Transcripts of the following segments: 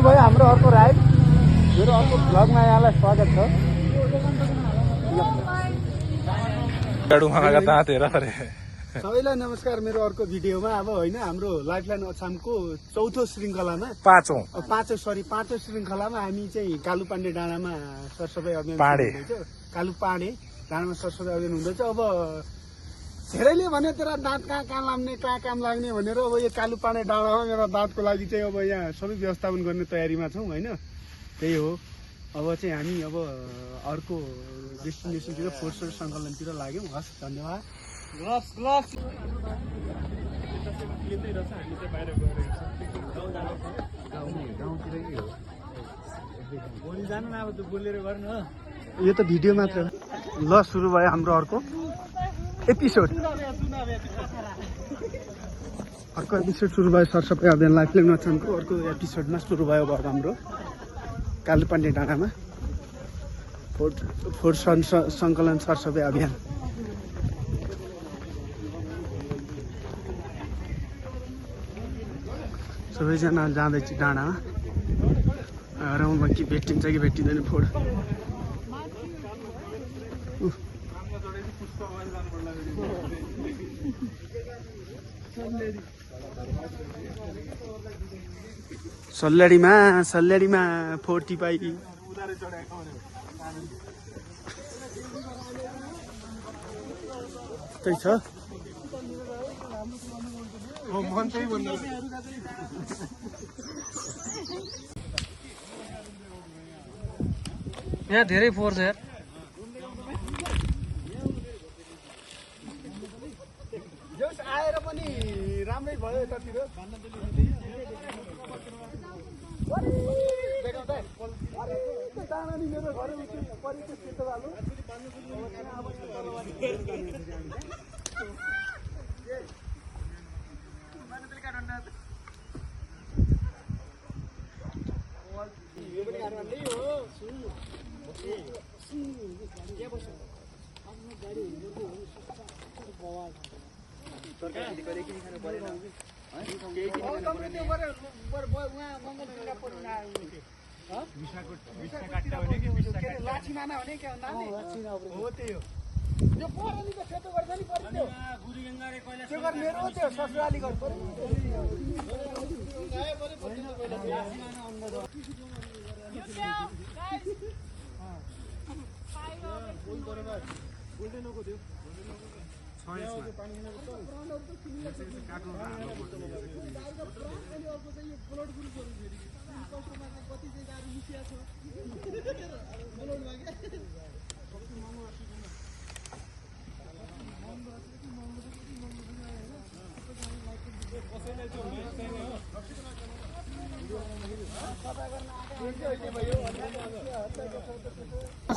भयो हाम्रो अर्को राइड मेरो अर्को भ्लगमा यहाँलाई स्वागत छ। सबैलाई नमस्कार। मेरो अर्को भिडियोमा अब होइन हाम्रो लाइफलाइन अछामको चौथो श्रृङ्खलामा पाँचौं श्रृङ्खलामा हामी चाहिँ कालुपाण्डे डाँडामा सरसफाइ अभियान हुँदैछ। कालुपाण्डे डाँडामा सरसफाइ अभियान हुँदैछ। अब धेरैले भने तेरा दाँत कहाँ लाग्ने कहाँ काम लाग्ने भनेर अब यो कालुपाण्डे डाँडामा मेरो दाँतको लागि चाहिँ अब यहाँ सबै व्यवस्थापन गर्ने तयारीमा छौँ होइन। त्यही हो। अब चाहिँ हामी अब अर्को डेस्टिनेसनतिर फोर्सर सङ्कलनतिर लाग्यौँ। हस्, धन्यवाद। यो त भिडियो मात्र। ल, सुरु भयो हाम्रो अर्को एपिसोड सुरु भयो। सरसफाइ अभियान लाइफलाइन अछामको अर्को एपिसोडमा सुरु भयो अब हाम्रो कालुपाण्डे डाँडामा फोहोर सङ्कलन सरसफाइ अभियान। सबैजना जाँदैछ डाँडामा। हेरौँला कि भेटिन्छ कि भेटिँदैन फोहोर। सल्ल्याडीमा फोहोर टिपाई। त्यही छ। यहाँ धेरै फोहोर छ यार। आएर पनि राम्रै भयो यतातिर। मेरो घर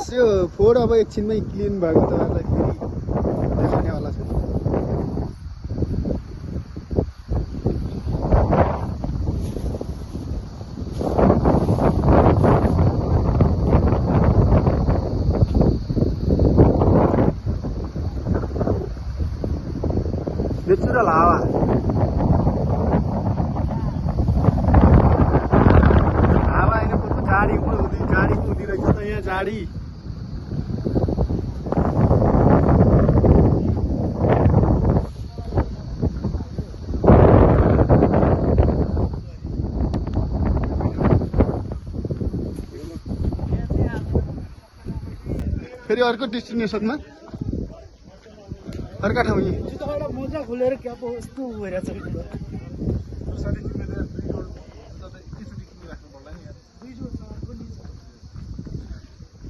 यो फोहोर अब एकछिनमै क्लिन भएको तपाईँलाई फेरि देखाउनेवाला छ। नेचुरल हावा। हावा होइन, गाडी कुदिरहेको छ त यहाँ गाडी। फेरि अर्को डेस्टिनेसनमा अर्का ठाउँ मोजा खोलेर क्या पो यस्तो भइरहेछ।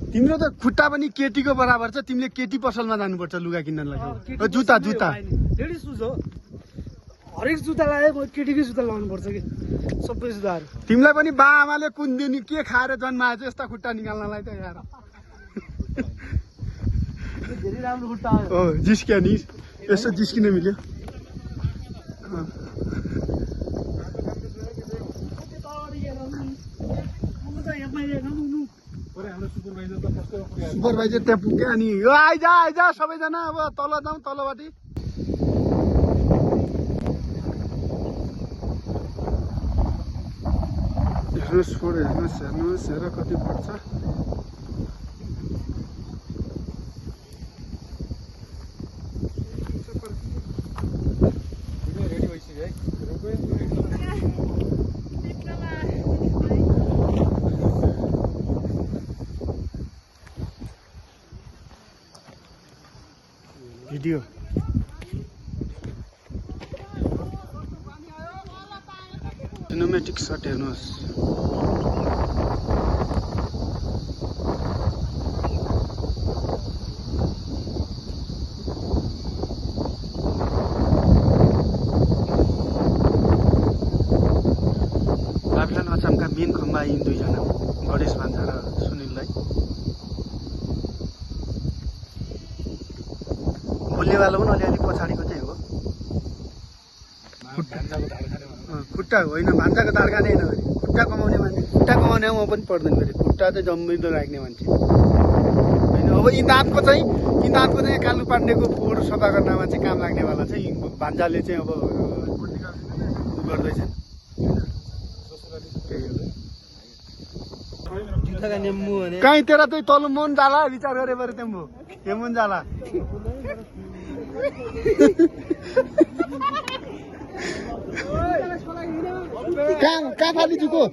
तिम्रो त खुट्टा पनि केटीको बराबर छ। तिमीले केटी पसलमा जानुपर्छ लुगा किन्नलाई। जुत्ता लेडिज सुज हो। हरेक जुत्ता लगाए म केटीकै जुत्ता लगाउनु पर्छ कि सबै जुत्ताहरू। तिमीलाई पनि बा आमाले कुन दिन के खाएर जन्माएछ यस्ता खुट्टा निकाल्नलाई त यार। धेरै राम्रो खुट्टा हो। जिस्क्या नि यसो जिस्किन मिल्यो। सुपरभाइजर त्यहाँ पुग्यो। अनि यो आइज सबैजना अब तल जाउँ। तलबाटै हेर्नुहोस् फोटो हेर्नुहोस् हेर कति पर्छ। भिडियो सिनेमेटिक सट हेर्नुहोस्। लाप्लान अछामका मेन खम्बा यिन दुईजना गणेश भान्जा र सुनिललाई। बोल्नेवाला पनि अलिअलि पछाडिको चाहिँ हो। खुट्टा होइन भान्जाको दाल खाने होइन फेरि खुट्टा कमाउने मान्छे। खुट्टा कमाउने म पनि पर्दैन फेरि खुट्टा चाहिँ जम्मिदो राख्ने मान्छे होइन। अब इन्दातको चाहिँ कालु पाण्डेको फोहोर सफा गर्नमा चाहिँ काम लाग्नेवाला चाहिँ भान्जाले चाहिँ अब गर्दैछ। कहीँ तेरा चाहिँ तलु मन जाला विचार गरे बरु तेम्बो हे मन जाला कहाँ फाली चुको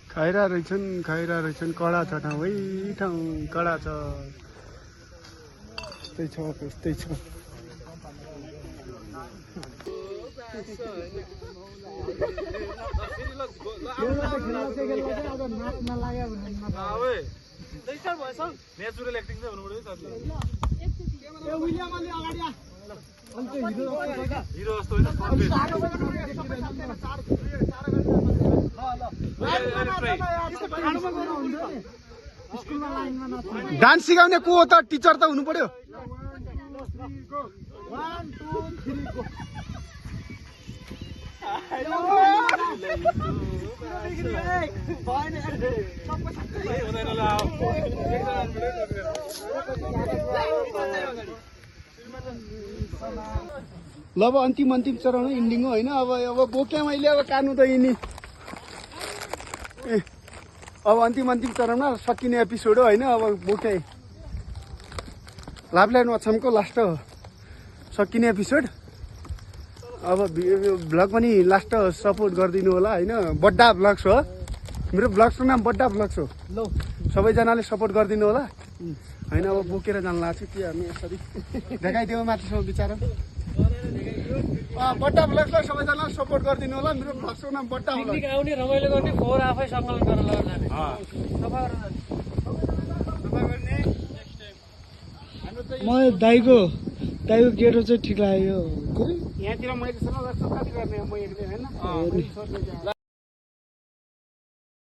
खाइरा रहेछन् कडा छ ठाउँ है ठाउँ कडा छ। त्यस्तै छ डान्स सिकाउने को हो त टिचर त हुनु पर्यो। ल अब अन्तिम चरण इन्डिङ हो होइन। अब बोक्या मैले अब कानु त यिनी अब अन्तिम चरणमा सकिने एपिसोड हो होइन। अब बोके लाप्लान अछामको लास्ट हो सकिने एपिसोड। अब भ्लग पनि लास्ट सपोर्ट गरिदिनु होला होइन। बड्डा भ्लग्स हो मेरो भ्लग्सको नाम बड्डा भ्लग्स हो। ल सबैजनाले सपोर्ट गरिदिनु होला होइन। अब बोकेर जान लाग्छ के हामी यसरी देखाइदिउँ माथिसम्म बिचारा। बड्डा भ्लग्सलाई सबैजनाले सपोर्ट गरिदिनु होला। मेरो भ्लग्सको नाम बड्डा भ्लग। आउने रमाइलो गर्ने फोहोर आफै सङ्कलन गरेर लगेर जाने सफा गर्ने। म दाइको गेटो चाहिँ ठिक लाग्यो। यहाँतिर मैले सल्लाह गर्ने म एक्लै होइन।